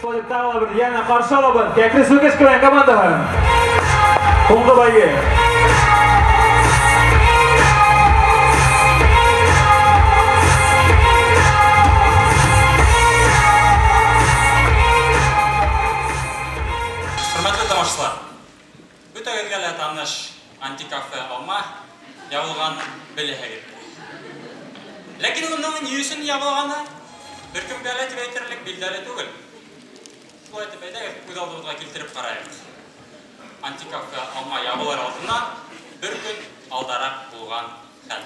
Шулай итеп тағы ла бер йәнә ҡаршы алабыҙ. Кәкре Сүкеш КВН командаһын. Һуңғы бәйге. Хөрмәтле тамашасылар, бөтәгеҙгә лә таныш антикафе Алма ябылған беләһегеҙ. Ләкин уның ни өсөн ябылғаны бер кемгә лә тип әйтерлек билдәле түгел. Шулай итеп, әйҙәгеҙ, күҙ алдыбыҙға килтереп ҡарайыҡ. Антикафе Алма ябылыр алдынан бер көн алдараҡ булған хәл.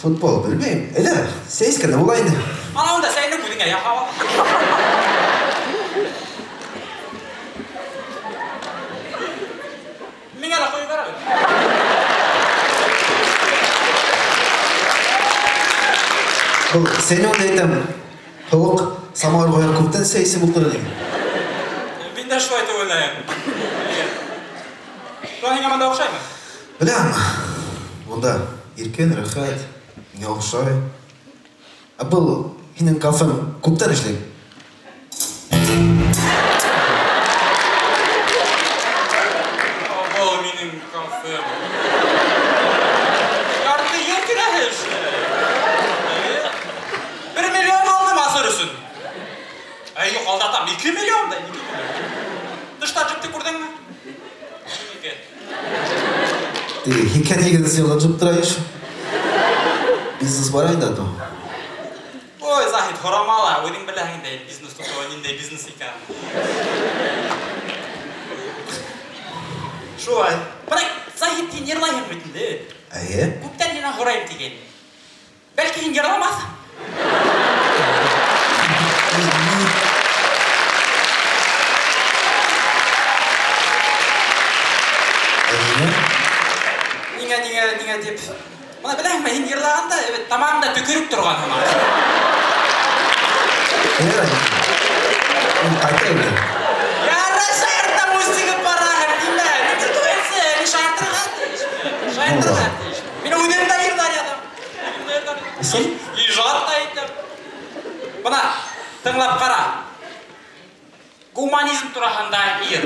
Футбол белмәйем. Әйҙә, сәйескәндә була инде. Анауында сәйне күҙеңә яһап ал. Миңә лә ҡуйып бир әле. Был сәйнеүендә әйтәм, һыуыҡ самауыр ҡуяр күптән сәй эсеп ултыра тиң. Мин дә шулай тип уйлайым. Шулай һиңә бында оҡшаймы? Беләм. Бында иркен, рәхәт, миңә оҡшай. Ә был һинең кафең күптән эшләй. Был минең безнең кафе. Ярты йыл тирәһе эшләй. 1 миллион алдым асыр өсөн. Әй, юҡ, алдатам, 2 миллион да, 2 миллион. Тышта джипты күрҙеңме? Ике. Һикһән һигеҙенсе йылғы джип тора иш. Бизнес бар инде ато. Ой, Заһид, һорама ла, үҙең беләһең дә бизнес тотоу ниндәй бизнес икән. Шулай. Бына, Заһид, һин йырлайһың бит инде. Эйе. Күптән һинән һорайым тигән. Бәлки һин йырламаҫһың? Ниңә, ниңә, ниңә тип. Бына беләһеңме, һин йырлағанда, эвет, тамағыңда төкөрөп торған һымаҡ. Мин ҡайта инде. Ярай, шаяртам, үҙеңә бараһың, нимә? Ниндәй туйынсы, мин шаяртырға тейеш. Шаяртырға тейеш. Мин үҙем дә йырлар ятам. Үҙем дә йырлар ятам. Ижад та итәм. Бына, тыңлап ҡара. Гуманизм тураһында йыр.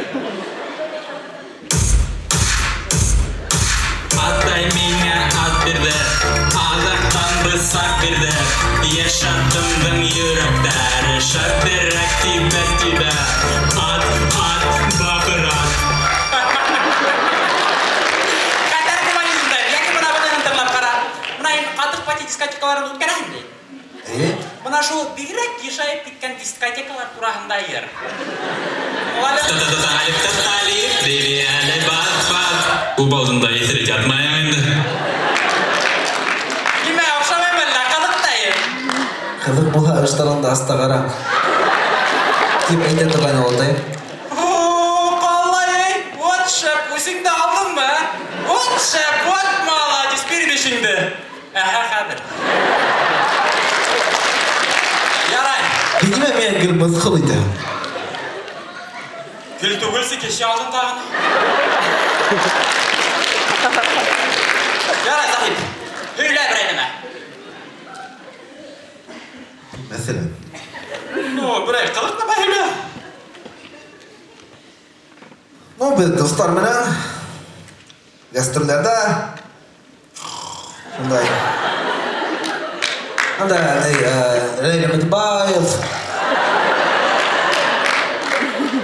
Атай миңә ат бирҙе, аҙаҡтан бысаҡ бирҙе. Йәш атымдың йөрәктәре шәберәк тибә-тибә. Ат, ат, баҡыр ат. Хәтәр гуманизмда. Йәки бына быныһын тыңлап ҡара. Бына һин ҡатыҡ пати дискотекаларын үткәрәһең бит. Эйе. Бына шул бигерәк йышайып киткән дискотекалар тураһында йыр. Күп алдында иҫерек ятмайым инде. Нимә, оҡшамаймы әллә? Ҡыҙыҡ та йыр. Ҡыҙыҡ булһа, ыштаныңды аҫта ҡара. Тип әйтә торғайны олатай. О, ҡалай, вот шәп, үҙеңде алдыңмы, ә? Вот шәп, вот молодец, бир бишеңде. Әһә, хәҙер. Ярай. Һин нимә миңә гел мыҫҡыл итәһең? Гел түгелсе, кеше алдында ғына. Ярай, Заһид, һөйлә берәй нәмә. Мәҫәлән? Ну, берәй ҡыҙыҡ нәмә һөйлә. Ну, беҙ дуҫтар менән гастролдәрҙә шундай. Анда, Рәйлә Мөтбаев,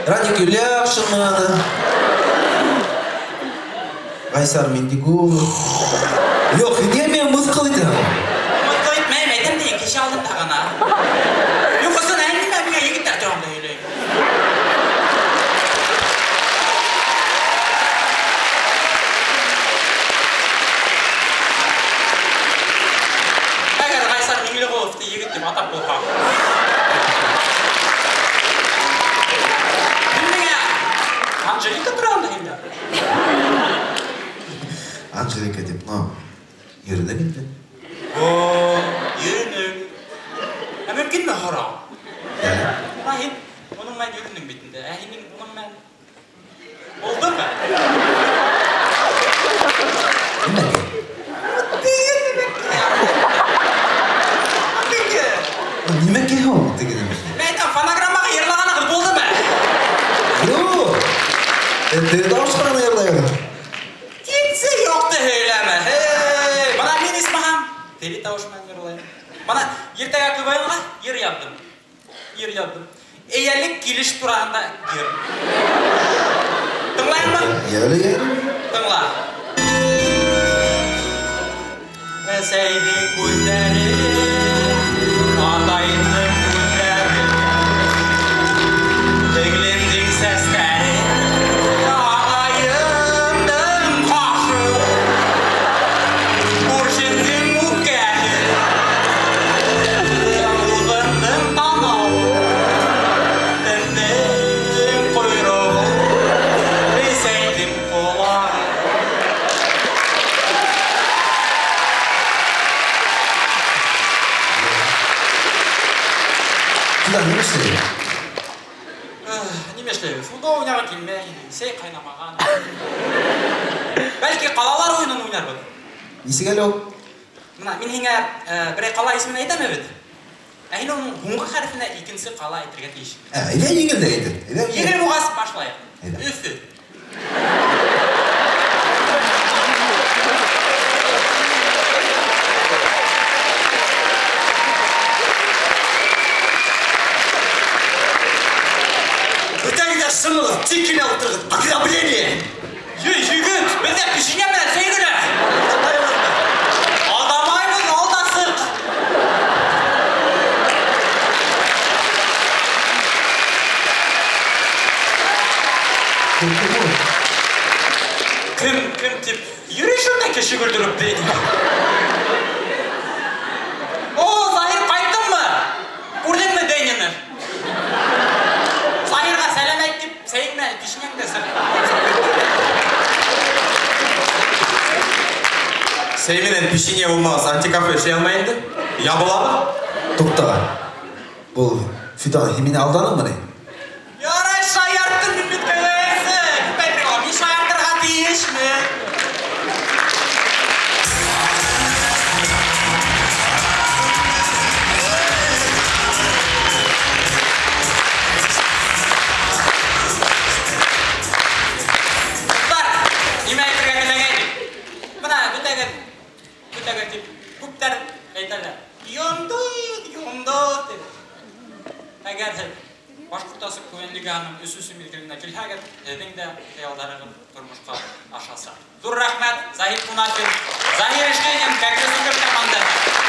Радик Юльяшин менән, Ғайсар Миндигулов. Юҡ, ниңә миңә мыҫҡыл итәһең? Мыҫҡыл итмәйем, әйтәм тиген, кеше алдында ғына. Юҡ, ысын, ә нимә миңә егеттәр тураһында һөйләйем? Әгәр Ғайсар Миңлеғоловты егет тип атап булһа. Һин миңә Анжелика тураһында һөйлә. Анжелика тип, ну, йөрөнөк инде. О, йөрөнөк. Ә мөмкинме һорау? Әле. Бына һин уның менән йөрөнөң бит инде. Ә һинең уның менән булдымы? Нимәгә? Теге нәмәкәй. Теге. Нимәкәй һуң теге нәмәкәй? Мин әйтәм, фонограммаға йырлағанығыҙ булдымы? Юҡ. Теге тауыш ҡына йырлайбыҙ. Китсе юҡты һөйләмә. Эй, бына мин исмаһам, теге тауыш менән йырлайым. Бына иртәгә КВН-ға йыр яҙҙым. Йыр яҙҙым. Эйәлек килеш тураһында йыр. Тыңлайыңмы? Йәле, йәле. Тыңла. Әсәйҙең күҙҙәре, атайҙың күҙҙәре, тегелемдең сәстәре, ағайымдың ҡашы, күршемдең үпкәһе, яңғыҙымдың танауы, тәндең ҡойроғо, бесәйҙең ҡолағы. Шунда нимә эшләйһең? Нимә эшләйбеҙ? Футбол уйнарға килмәй, сәй ҡайнамаған. Бәлки ҡалалар уйынын уйнарбыҙ. Нисек әле ул? Бына мин һиңә берәй ҡала исемен әйтәм бит. Ә һин уның һуңғы хәрефенә икенсе ҡала әйтергә тейеш. Ә, әйҙә еңел дә әйтер. Әйҙә. Еңел булғас башлайыҡ. Әйҙә. Өфө. Кем дип йөри шунда кеше көлдөрөп ди. О, Заһир, ҡайттыңмы? Күрҙеңме Дэнины? Заһирға сәләм әйт дип, сәйең менән пешенең дә Сәй менән печенье булмағас, антикафе эшләй алмай инде. Ябыламы? Туҡта. Был Фидан, һин мине алданыңмы ни? Ярай, шаярттым мин бит КВНсы. Күп әйтергә, мин шаяртырға тейешме? Дуҫтар, нимә әйтергә теләгәйнем? Бына бөтәгеҙ, бөтәгеҙ тип күптәр әйтәләр. Йондоҙ, йондоҙ тип. Әгәр һеҙ Башҡорт асыҡ КВН лигаһының өсөнсө миҙгеленә килһәгеҙ, һеҙҙең дә хыялдарығыҙ тормошҡа ашасаҡ. Ҙур рәхмәт, Заһид Кунафин, Заһир Эшкәнин, Кәкре Сүкер командаһы.